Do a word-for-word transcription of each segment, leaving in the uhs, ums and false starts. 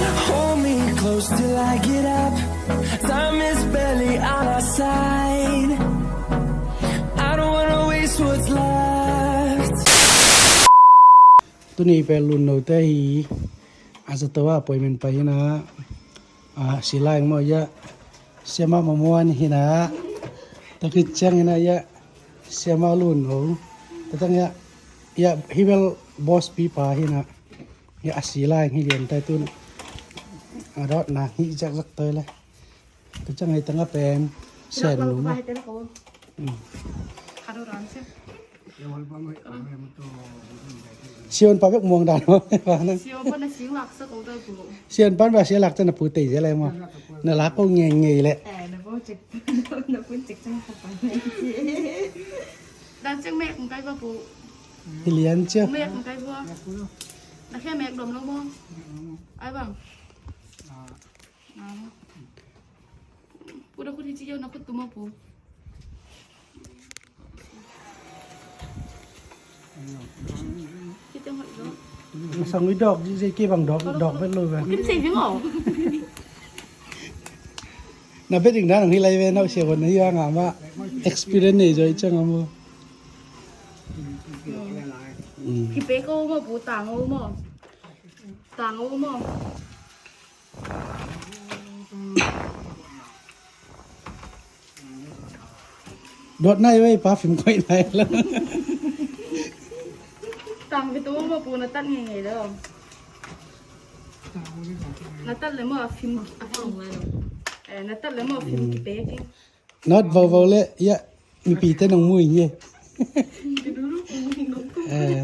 Hold me close till I get up. Time is barely on our side. I don't wanna waste what's left. Tuni pen Lunno te hi. A zato a appointment pai hi na. A, Silaing maw ia. Siama Mamuan hi na. Takit ciang hi na ia. Siama Lunno. Tatang ia. Ia hi bel boss pi pa hi na. Ia a Silaing hi lian tai tun. A dot na hi zak zak toi le. Ka ciang hi tanga pen. Sen lu ma. Siun pa bek muang dan ma. Siun pa na sing lak sa ko tai pu. Siun pa ba sing lak sa na pu tei je le ma. Na lak ko ngei ngei le. Eh, na pu cek. Na pu cek cang pa pa. Dan cek mek kai ba pu. Hi lian cia. Mek kai ba. Na khe mek dom lo mo. Ai bang. Pu da khut hi ci yo na khut tu mo pu. Masang ui dok ji ki bang dok dok bet lo ve. Kim sei ving o. Na bet ding na nang hi lai ve na sia wan na hi nga ma experience nei jo i chang mo. Ki pe ko mo pu tang o mo. Tang o mo. Dot nai wei pa phim koih nai la. Tang vi tu ma pu na tat ngei ngei lo. Na tat le mo a phim a phim. Eh, na tat le mo a phim ki pe ki. Not vau vau le ia. Mipite nong mu hi. Eh.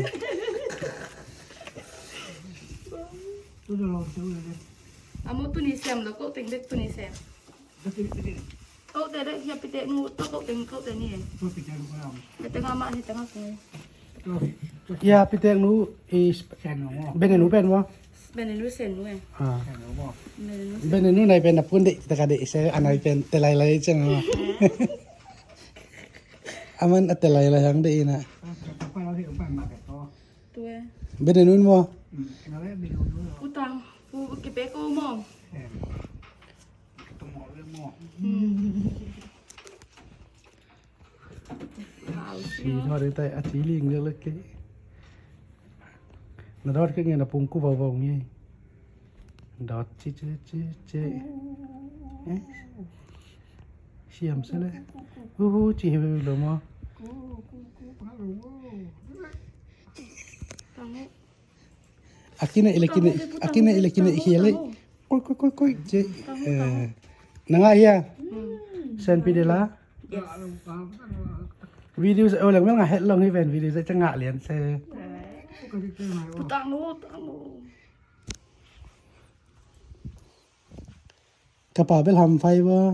Amo tuni sem lo ko teng dek tuni sem. Ko te dek hia pite nu to ko teng ko te ni. Hete nga ma hete nga ko. Hia pite nu is bene nu pen mo. Bene nu sen nu eh. Ah. Bene nu sen. Bene nu nai pen na pun dek taka dek se anai pen te lai lai chang mo. Aman a te lai lai hang de ina. Bene nun mo. Utang pu kipe ko mo. Si thor tai a ci ling le ke. Na dot ke nge na pung ku vau vau nge. Dot ci ci ci ci. Eh. Siam sele. Uhu ci hi lo mo. Akine ile kine akine ile kine hi le. Koi koi koi koi ci. Eh. Nanga hia. Sen pi de la. Video sa olang mel nga het long hi ven video sa changa lian se. Putang lo tang lo. Ka pa bel ham fai ba.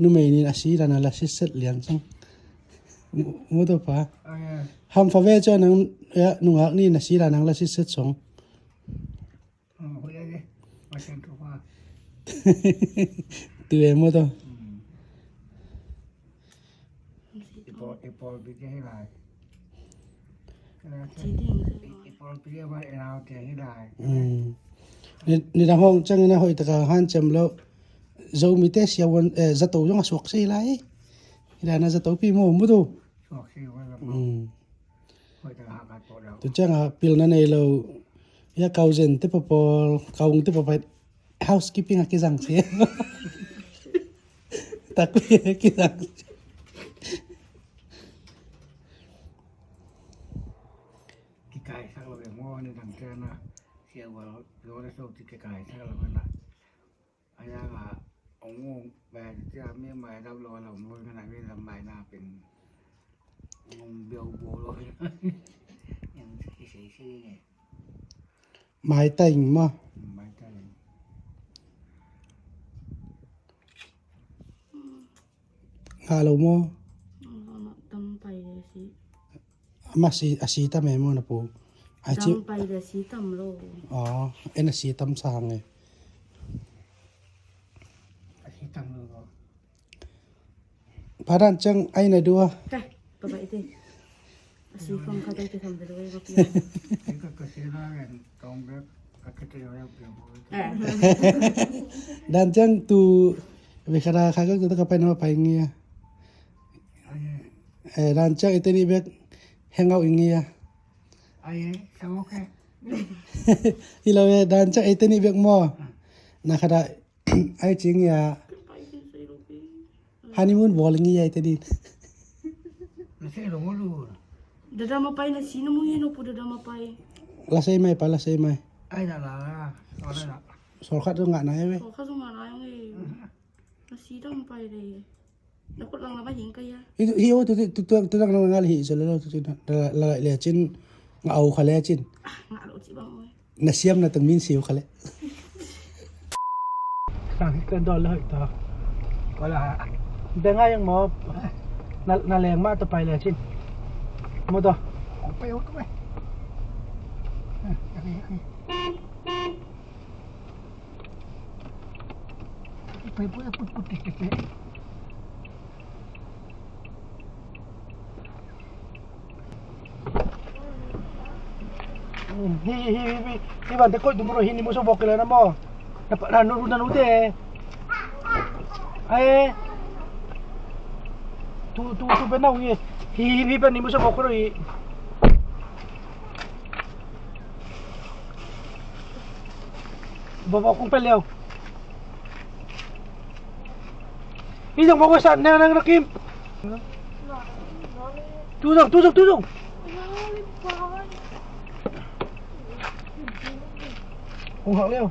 Numei nin a si dan a la siset lian sang. Mu to pa. Ham fa ve cho nang nungak nin a si dan nang la siset song. Tu e mu to. Nidang hong ciangin a hoih taka hanciam lo. Zomite siavuan zato zong a suak sei lai. Hidana zatopi maw mutu. Tu cianga pilna nei lo. Ia kauzen te papawl kaung te papai. Housekeeping a kizang si. Takpi a kizang si. Kikai sak lo e mo ni dang kena. Sia wal lo le so ti kikai sak lo na. Aya nga ong ong ba ti a mi mai dap lo lo mo na mi la mai na pin. Ong biau bo lo. Yang ki sei sei. Mai tai ma. Mai tai. Nga lo mo. Tam pai le si. Ama si a si tam e mo na pu. A ci. Tam pai le si tam lo. Oh, en a si tam sang e. A si tam lo. Padan ciang ai na dua. Ka, ka bai te. A si kong ka dai te tam lo. Ka ka si na en kong bek. Dan ciang tu vei khat a kha kak tu ka pai na ma pai ngia. Eh, dan ciang eite nih bek hang out ngia. Hi lo e, dan ciang eite nih bek maw. Na khat a ai ci ngia. Honeymoon bawl ngia eite nih. Dada mapai na si na mu hi no pu dada mapai. La sei mai pa, la sei mai. Ai na la la. Sol khat zong ngah nai ve. Sol khat zong ngah nai ve. Na si dang mapai de. Na kut lang na ba hing ka ya. Hi hi o tu tu tu tu dang na ngah le hi so le lo tu tu na la la le cin. Ngah au kha le cin. Ngah lo ci bang oi. Na siam na tang min siu kha le. Sang hi kan dol le hoi ta. Ko la. Deng a yang mo. Na na leng ma to pai le cin. Mo to. Pai ot ko pai. Pai pai put put put put. Hi hi hi hi. Hi ban te koi tu bro hi ni muso bok kele na mo. Na pa na nu na nu te. Ai. Tu tu tu pe na u hi. Hi hi hi ban ni muso bok kele hi. Bok bok kong pe leo. Hi dong bok bok sa nang nang na kim. Tu dong tu dong tu dong. Kong hak leo.